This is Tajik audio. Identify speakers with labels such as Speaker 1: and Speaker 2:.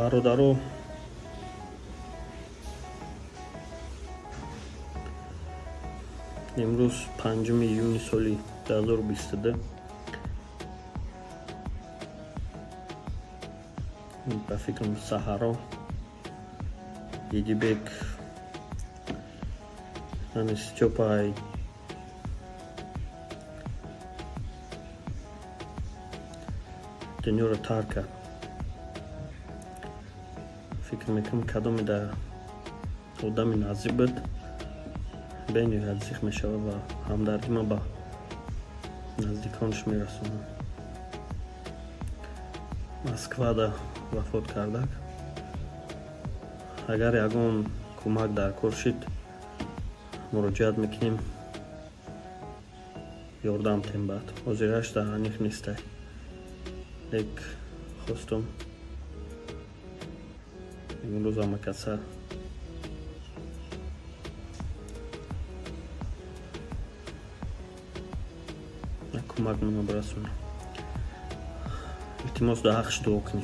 Speaker 1: Бародаро, имрӯз 5 июни соли 2022 ба фикрам саҳаро Идибек ани Стёпай дунёро тарк кард. Фикр мекунам, кадоме дар одами наздик буд, бениҳоят зиқ мешавад ва ҳамдардӣ ман ба наздиконаш мерасонам. Москвада вафот кардак. Агар ягон кӯмак дар кор шид, муроҷиат мекунем, ёрдам тем. Баъд ҳозираш дар аниқ нестай, лек хостум имрӯз ҳамакаса кӯмак мона бирасонам. Илтимос, дар ҳаққш дуо кунӣ.